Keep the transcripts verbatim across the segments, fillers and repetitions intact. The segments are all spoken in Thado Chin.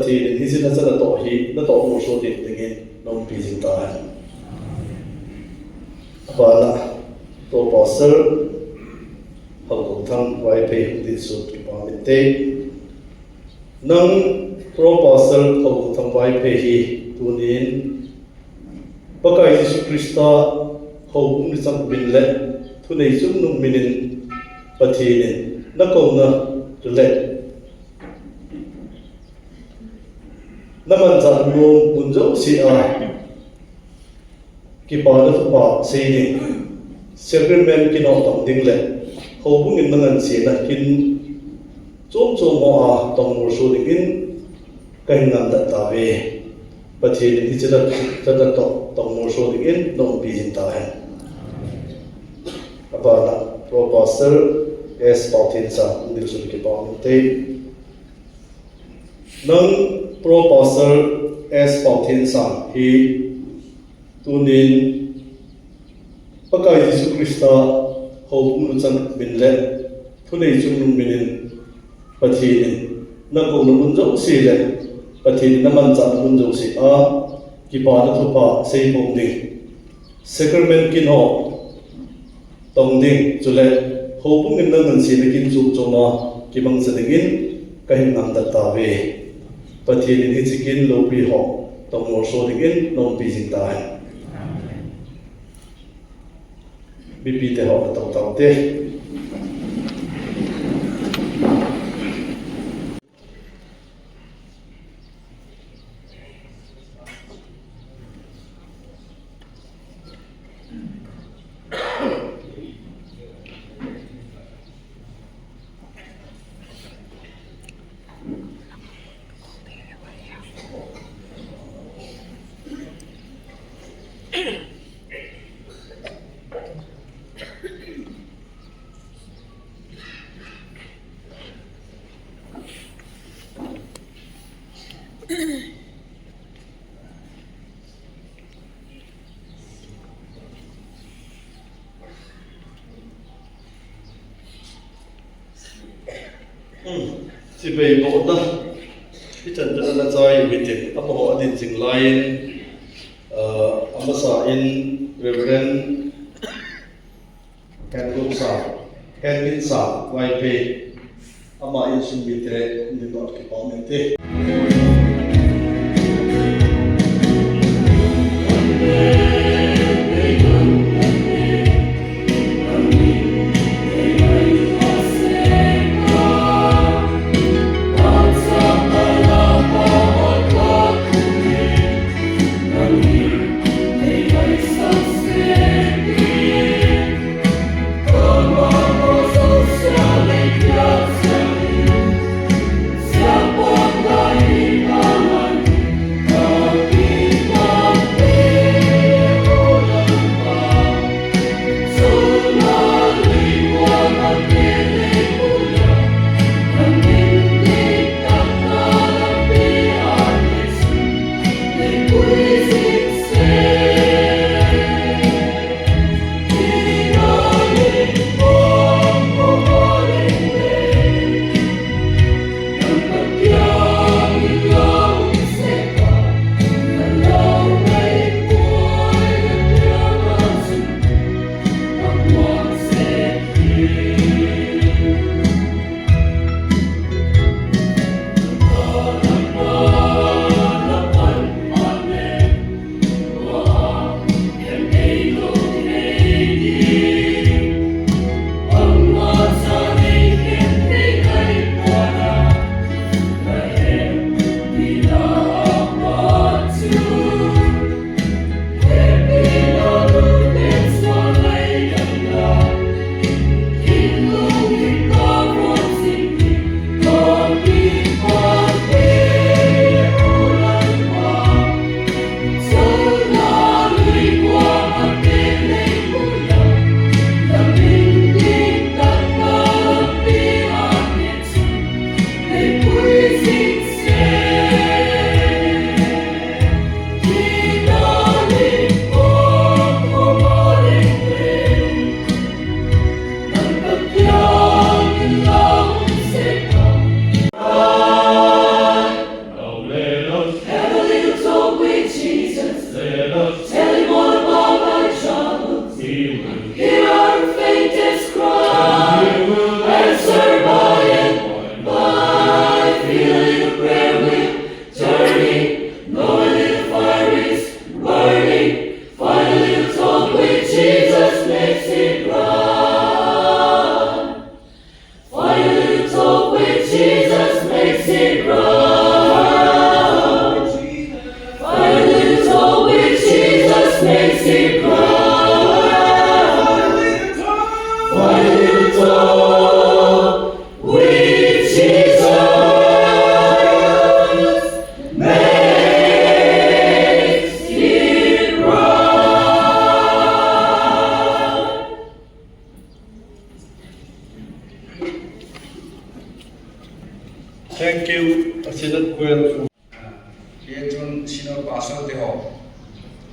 Pathen in hiche nachan natoh hi, natoh molso ding dingin naumpi jing tahen. Abana, Pro Pastor Haokongthang Vaiphei hung dilsun kipah uvinte. Nang Pro Pastor Haokongthang Vaiphei hi tunin Pakai Jesu Christa houbung luchang min le thunei chungnung min in Pathen in nakouna le namanchah nom mun jouse a kipana thupha sei ding, sacrament kin ho tong ding le houbung in nangansena kin chom chom ho a tong molso dingin kahin ngangdat tauve. Pathen in hiche nachan natoh tong molso dingin naumpi jing tahen. Abana, Pro Pastor S Pauthinsang hung dilsun kipah uvinte. Nang Pro Pastor S Pauthinsang hi tunin Pakai Jesu Christa houbung luchang min le thunei chungnung min in Pathen in nakouna mun jouse le Pathen in namanchahna mun jouse a kipana thupha sei bom ding, sacrament kin ho tong ding, chule houbung in nangansena kin chom chom a kimangcha dingin kahin ngangdat tauve. Pathen in hiche kin loupi ho tong molso dingin naumpi jing tahen. Mipite ho natong taute. Chibai bohna, hichan chun ana chai u hite, amaho adin jing laiyin, ah, amasa in Reverend Henlun Sang, Henlin Sang, Vaiphei, ama insung mite, ni dot kipah uvinte. Turning, find a little talk with Jesus makes it right. Find a little talk with Jesus makes it right. Find a little talk with Jesus makes it right. Find a little talk with Jesus makes it right. Thank you, Synod Choir. Hichun Synod Pastor te ho.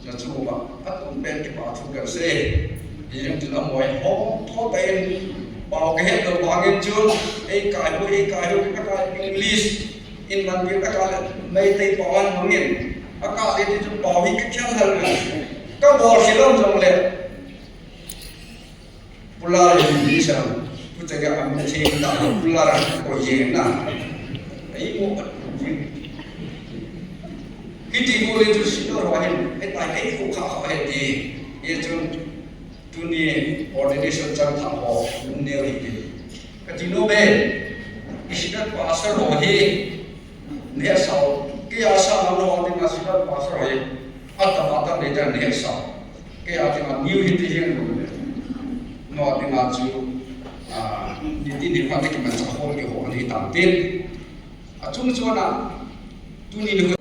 Nachu ma, atum pen kipa thu kasei. Hichun amaho, tho ta in, pao kahet lou vangin chun, ei kai hu, ei kai hu, ka kai English, in man pi ka kai, Meitei pao an mangin. Aka le ti chun pao hi ka kiang hal le. Ka bol si lom jong le. Pula le ni sa, pu te ga am che ta, pula ra ko ye na. Ei mo, kiti ko le chu si lo wa hin, ei ta ei ko kha kha he ti. Ye chun, tuni ordination chang tha ho, lung neo hi ti. Kati nom e, i Synod Pastor ho hi, nehsau, kei a sa na lo, ti na Synod Pastor ho hi, atam atam le ta nehsau. Kei a dinga new hi ti hian lo le. No dinga chu, ah, ni ti ni kha te kimanchah khom kiho ni tam tin. Achung chuan a, tuni ni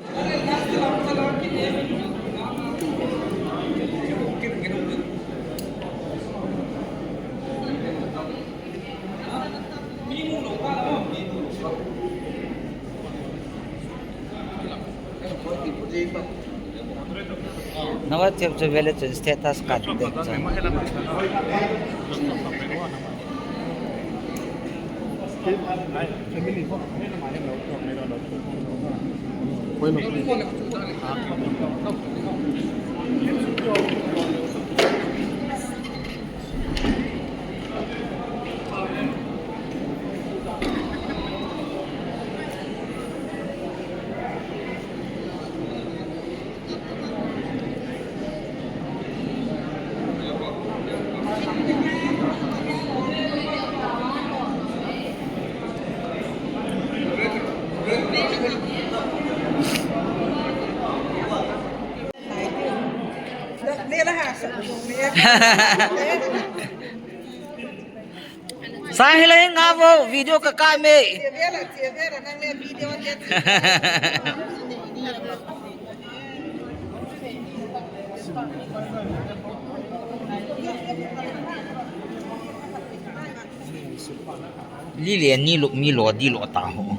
Nawa chep chu vele chun status kan te chun. Sa hi le nga vo video ka ka me. Lili ni luk mi lo di lo ta ho.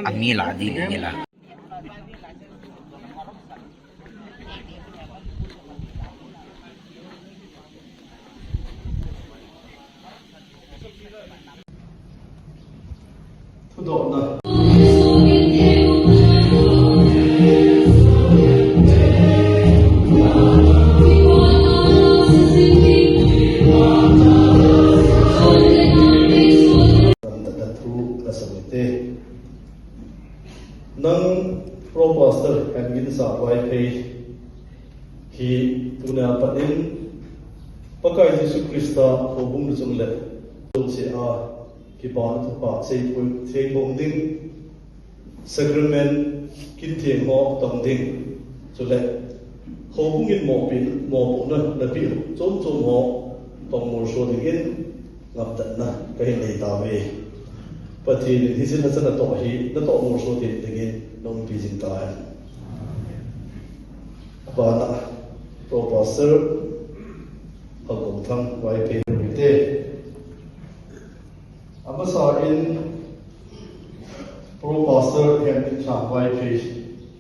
A mi la di li la. Thudohna. Nang Pro Pastor Henginsah Vaiphei hi tuna pat in Pakai Jesu Christa houbung chung le chung se a kipana thupha seipui thei bom ding, sacrament kin theng ho tong ding, chule houbung in mopi, mopohna napeh chom chom ho tong molso ding in ngamtatna kahin nei tauve. Pathen in hiche lhachana toh hi natoh molso thei ding in naumpi jing tahen. Abana Pro Pastor Halkongthang Vaiphei te. Amasa in Pro Pastor Henginsah Vaiphei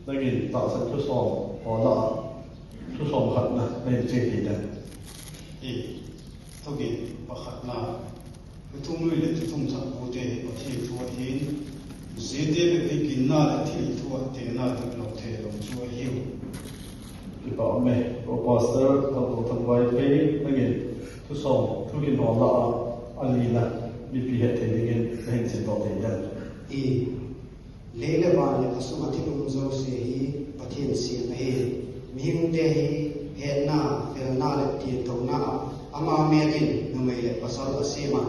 nangin tahsan thusom ho lah a thusom khatna nahin ching thei dem? I, thugen pakhatna, thuthung lui le thuthung chahbu te hi Pathen thu ahin, jete bep hi ginna le thilthu a tena ding lou thei lou chu ahiu. Kipa um e, Pro Pastor Halkongthang Vaiphei, nangin thusom, thugin ho lah a, alina, mipi het thei dingin, nahin ching doh thei dem? I, Lei le van le asunga thil um jouse hi Pathen semna ahi. Mihingte hi hetna, felna le tinthouna a ama melin numei le pasal asem a,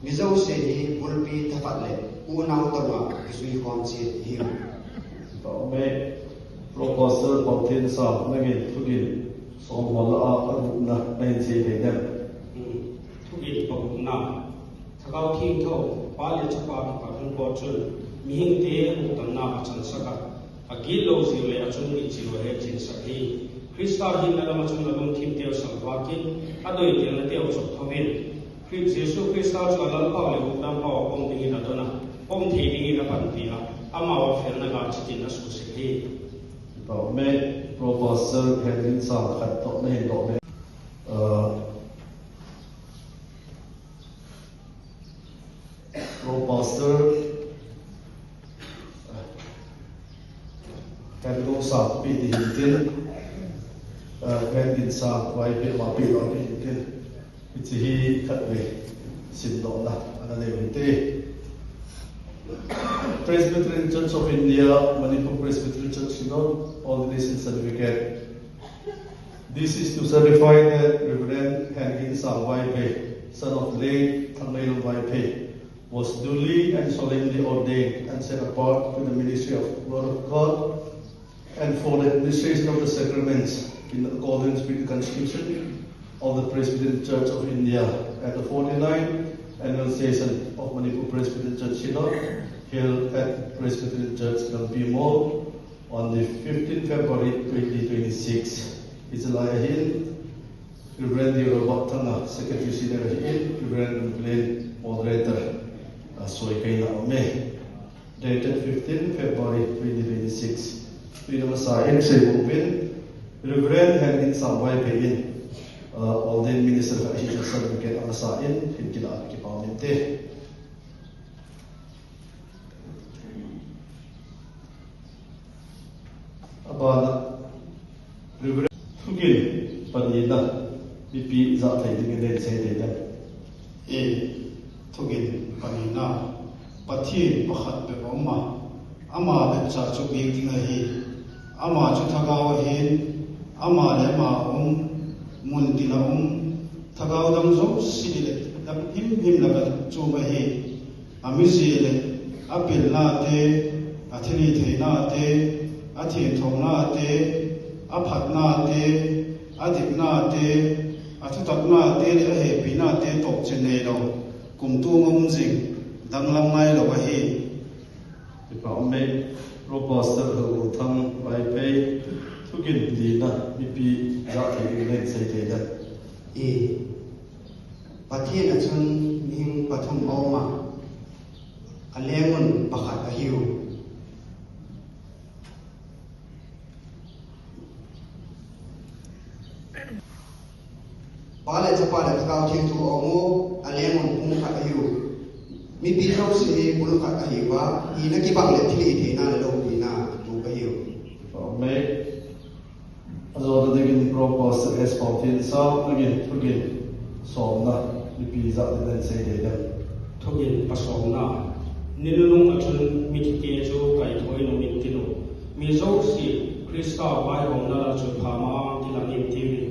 mi jouse hi bulpi thaphat le unau tonga ijui khom cheh ahi. Amen. Pastor Pauthen Sang, nangin thugin som ho lah a, agupna nahin sei thei dem? Hmm. Thugin pagupna. Lhagao Thengtho, Pa le Chapa kipa hung pot chun, mihingte hukdamna achansah a, agitlou jiu le achungnit jiu ahetchensak ahi. Christa hinna lama chun alungthim teu salvah in, adoitelna teu chop thouvin, Christ Jesu Christa chu alalpau le hukdampau a pom dingin adon a, pom thei dingin apanpi a, amau a felna ga chitin asuse ahi. Amen. Pastor Henry Sang khat toh nahin doh me. Uh, Pro Pastor, Henry Sang pe ding hintin, uh, Henry Sang Vaiphei ma pe lou ding hintin, hiche hi khatvei simdohna ana nei u hite. Presbyterian Church of India, Manipur Presbyterian Church Synod, Ordination Certificate. This is to certify that Reverend Henry Sang Vaiphei, son of late Thangneilun Vaiphei, was duly and solemnly ordained and set apart to the ministry of Word of God and for the administration of the sacraments in accordance with the Constitution of the Presbyterian Church of India at the forty-ninth annual session of Manipur Presbyterian Church Synod held at Presbyterian Church Lampi Mall on the fifteenth February twenty twenty-six. Hiche lai ahin, Reverend D. Robert Thanga, Secretary Senior ahin, Reverend Lamplain, Moderator, a, soikaina aume. Dated fifteenth February twenty twenty-six. Tuni masa in seiboh uvin, Reverend Henry Sang Vaiphei in, a, Ordained Minister khat ahi certificate amasa in, hin kilah a kipa um inte. Abana, Reverend, thugin panina, mipi jah thei dingin nei sei thei dem? E, thugin panina, Pathen pakhat bep aum a, ama bep cha chu beng ding ahi. Ama chu lhagao ahin, ama le ama um, mun tin a um, lhagao dang jouse le dang himhim lah a chom ahi. Amije le apelna te, athilhihtheina te, athengthouna te, aphatna te, adipna te, athutakna te le ahepina te toh chin neilou, kumtuam a um jing, danglam ngailou ahi. Kipa ume. Pro Pastor Halmuthang Vaiphei, thugin lina, mipi jah thei dingin nei sei thei dem? E, Pathen a chun mihing pathum aum a, alengun pakhat ahiu. Pa le Chapa le Lhagao Thengtho aum u, alengun pum khat ahiu. Mipi jouse hi bul khat ahiuva, hina kibang le thilhihtheina le loupina atoh ahiu. Amen. Ajona dingin Pro Pastor S. Pauthen Sang, nangin thugin somna, mipi jah dingin nei sei thei dem? Thugin pasomna. Ni nunung a chun mithite chu kaithou in um intin u. Mi jouse Christa vaihomna la chun phama a kilang in tiuvin.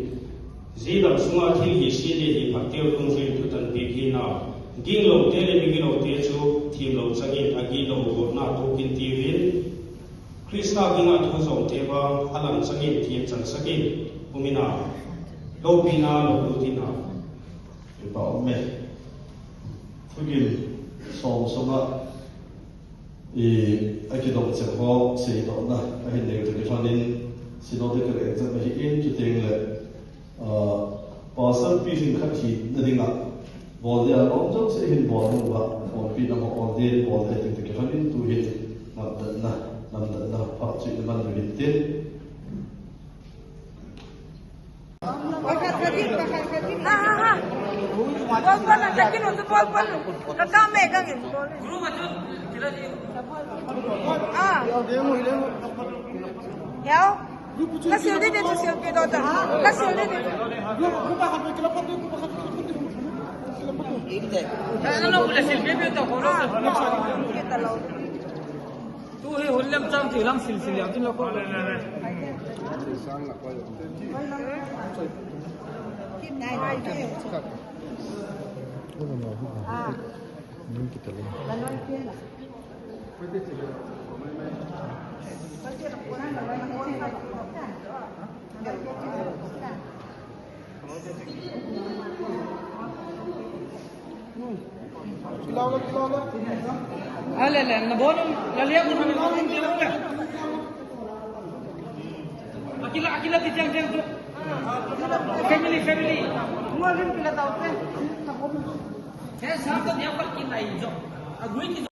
Jidam sunga thil hise le hiphat teu dungjuiyin thutanpeh hina. Ginglou te le migiloute chu themlou changin agitlou gotna toh in tiuvin. Christa kinga thu jong te vang alang changin themchan sakin um in a, loupina lou lut in a. Kipa ume. Thugin som sunga, i, akidong cheh ho seidohna ahin nei u toh kilhonin, Synodical Exam ahin, chuteng le, a, Pastor pi lhingkhat hina dinga bol dia lom jouse hin bol uva, khompi nama ordain bol dia tin toh kilhonin tuhin ngapdatna, lamdetna phat chu iman diu hintin. Ha, ha, ha. Bol, bol, na, bol, bol. Ka kam e, ka ngin, bol. Ah. Hiao. Ka sil di, di, chu sil pi do ta. Ka sil di, di. Ka lo, ka sil pi pi do ko lo. Ah, kita lo. Chang chang ti lang sil sil yang tin lo ko. Ale le, na bonum, la liya ko na bonum dia ko. Akila, akila ti jang jang tu. Family, family. Mo lim kila tau pe. He sa ta dia pa kila i jo. Agui ki